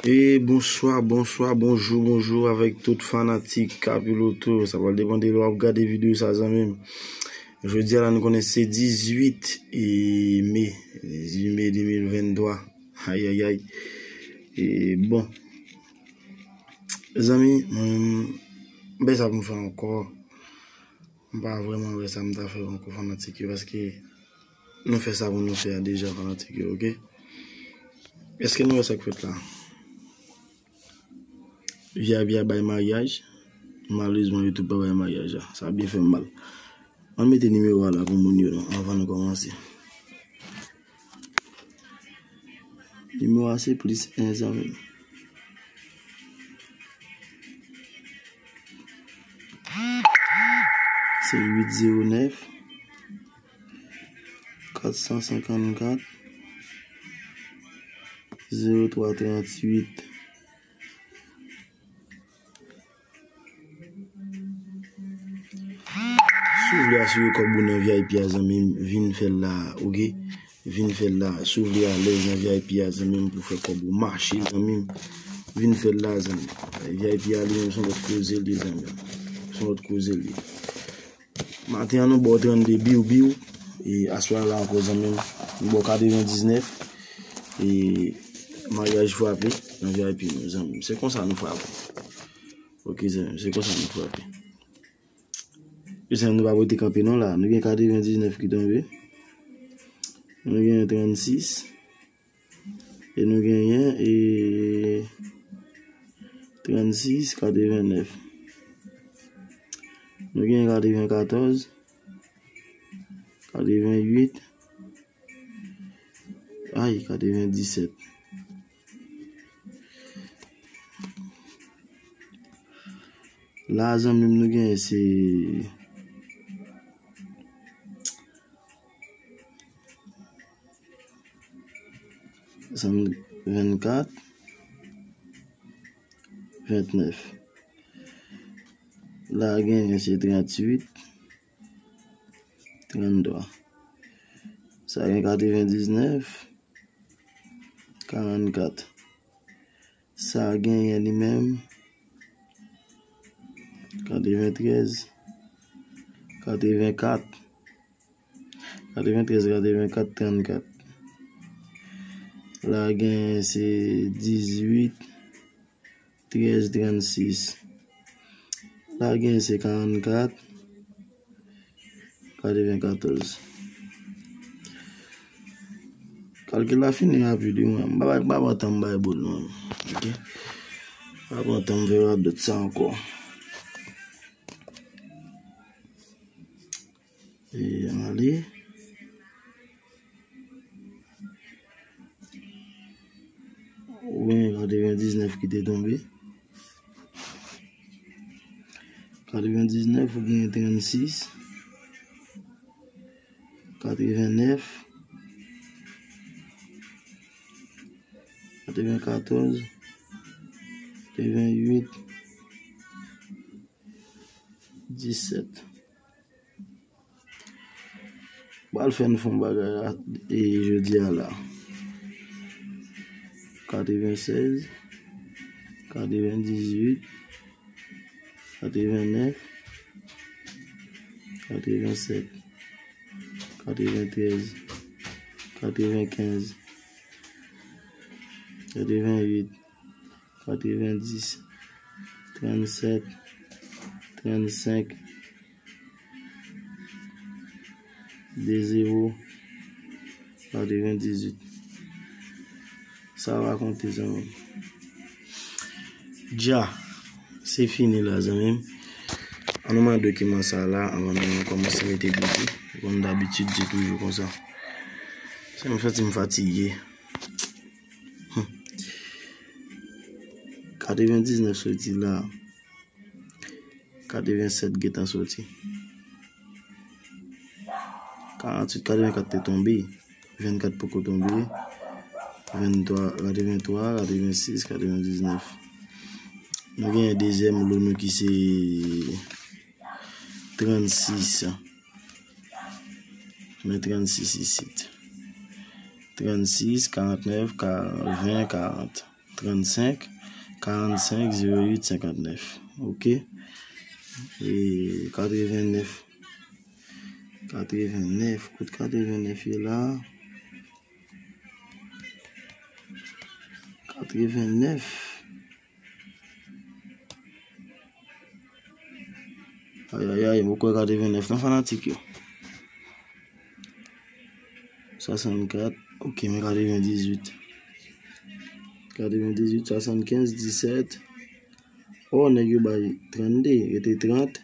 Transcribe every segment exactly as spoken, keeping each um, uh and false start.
E bonswa, bonswa, bonjou, bonjou avèk tout fanatik Kapiloto. Sa pral depann de lè w ap gade videyo sa, zanmi m. Jodi a la, nou konnen se dizuit e me, dizuit me de mil venntwa. Ayayay. E bon. Zanmi, mwen, m bay sa pou m fè ankò. M pa vrèman wè sa m ta fè ankò, fanatik yo, paske nou fè sa pou nou fè a deja, fanatik yo, oke? Èske nou wè sa k fèt la? V I P a bay maryaj. Malerezman, YouTube pa bay maryaj la. Sa byen fè m mal. Ann mete nimewo a la pou moun yo non, anvan nou kòmanse. Nimewo a se plis en, zanmi m. Se uit zewo nèf, kat san senkannkat, zewo twa tranntuit. Si w vle asire kòb ou nan V I P a, zanmi m, vin fè l la, oke? Vin fè l la. Si w vle alèz nan V I P a, zanmi m, pou fè kòb ou mache, zanmi m, vin fè l la, zanmi m. V I P a, li menm, se yon lòt koze l ye, zanmi m. Se yon lòt koze l ye. Maten an, nou ba w trannde biw, biw. E aswè a la ankò, zanmi m, nou ba w katrevendiznèf. E maryaj frape nan V I P nou, zanmi m. Se konsa nou frape. Oke, zanmi m, se konsa nou frape. Mezanmi, nou pa pote kanpe non la. Nou gen katrevendiznèf ki tonbe. Nou gen trannsis. E nou genyen, e, trannsis, katrevennèf. Nou genyen katrevenkatòz, katrevenuit, ay, katrevendisèt. La, zanmi m, nou genyen se sèt vennkat, vennèf. La genyen se tranntuit, tranntwa. Sa gen katrevendiznèf, karannkat. Sa genyen li menm katreventrèz, katrevenkat. Katreventrèz, katrevenkat, trannkat. La genyen se dizuit, trèz, trannsis. La genyen se karannkat, katrevenkatòz. Kalkil la fini rapid, wi, mwen. M pa, m pa pran tan m bay boul non. Oke? M pa pran tan m fè radòt sa ankò. E, ale. Ou genyen katrevendiznèf ki te tonbe. Katrevendiznèf, ou genyen trannsis, katrevennèf, katrevenkatòz, katrevenuit, disèt. Pral fè n fè yon bagay la, e jodi a la. Katrevensèz, katrevendizuit, katrevennèf, katrevensèt, katreventrèz, katrevenkenz, katrevenuit, katrevendis, trannsèt, trannsenk, de zewo, katrevendizuit. Sa va konte, zanmi m. Dja, se fini la, zanmi m. Ann nou mande dokiman sa la, anvan nou kòmanse mete bouton. Kòm dabitid, se toujou konsa. Sa m santi m fatige. Hmm. Katrevendiznèf soti la. Katrevensèt gentan soti. Karanntuit, katrevenkat te tonbe. Vennkat poko tonbe. Venntwa, katreventwa, katrevensis, katrevendiznèf. Nou genyen dezyèm lo nou ki se trannsis. Men trannsis isit. Trannsis, karantnèf, ka-, ven, karant. trannsenk, karannsenk, zewo uit, senkantnèf. Ok. E katrevennèf. Katrevennèf. Kot katrevennèf ye la? Katrevennèf. Ayayay, mwen kwè katrevennèf nan fanatik yo. Swasannkat. Ok, men katrevendizuit. Katrevendizuit, swasannkenz, disèt. Oh, nèg yo bay trannde, rete trant.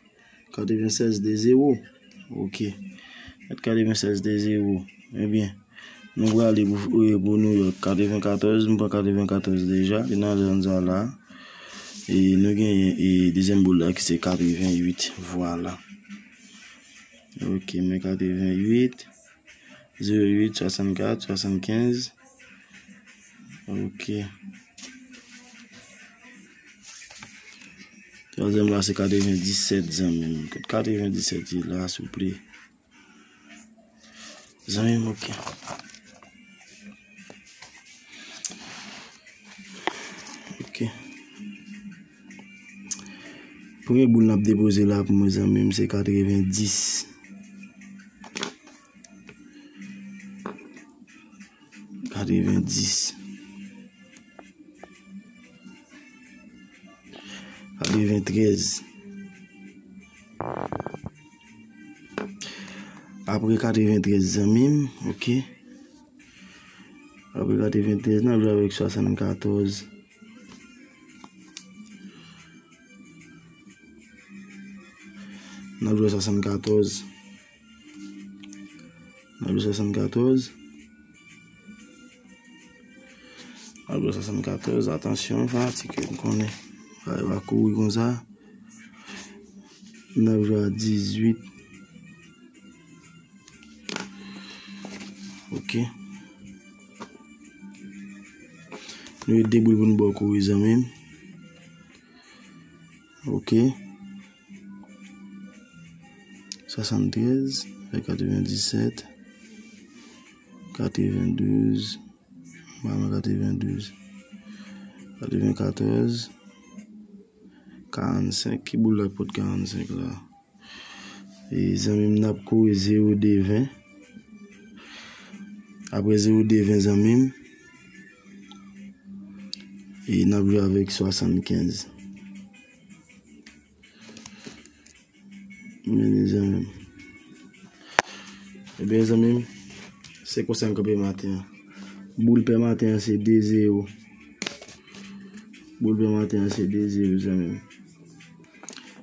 Katrevensèz, de zewo. Ok. Mèt katrevensèz, de zewo. Ebyen, nou prale pou, e, pou New York. Katrevenkatòz, m pran katrevenkatòz deja. Li nan zòn sa la. E nou genyen, e, dezyèm boul la ki se katrevenuit. Vwala. Ok, men katrevenuit. Zewo uit, swasannkat, swasannkenz. Ok. Twazyèm la se katrevendisèt, zanmi m. Kot katrevendisèt ye la, souple? Zanmi m, ok. Ok. Premye boul n ap depoze la pou mwen, zanmi m, se katrevendis. Katrevendis. Katreventrèz. Apre katreventrèz, zanmi m, ok. Apre katreventrèz, n ap jwe avèk swasannkatòz. N ap jwe swasannkatòz. N ap jwe swasannkatòz. N ap jwe swasannkatòz. Atansyon, fanatik yo, m konnen bagay va kouri konsa. N ap jwe a dizuit. Ok. Nou ret debout pou n ba w kouri, zanmi m. Ok. Swasanntrèz, fè katrevendisèt, katrevendouz, m pa nan katrevendouz, katrevenkatòz, karannsenk, ki boul la k pot karannsenk la? E, zanmi m, n ap kouri zewo de ven. Apre zewo de ven, zanmi m, e n ap jwe avèk swasannkenz. Men, zanmi m. Ebyen, zanmi m, se konsa n kanpe maten an. Boul pè maten an se de zewo. Boul pè maten an se de zewo, zanmi m.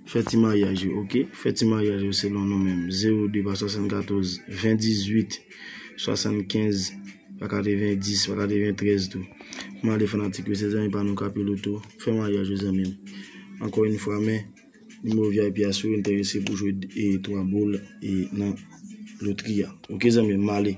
Fè ti maryaj yo, ok? Fè ti maryaj yo selon nou menm. Zewo de pa swasannkatòz, ven dizuit, swasannkenz, pa katrevendis, pa katreventrèz tou. M ale fanatik yo, se zanmi pa nou k ape loto. Fè maryaj yo, zanmi m. Ankò yon fwa, men nimewo V I P a, si w enterese pou jwe, e, twa boul, e, nan lotri a. Ok, zanmi m, m ale.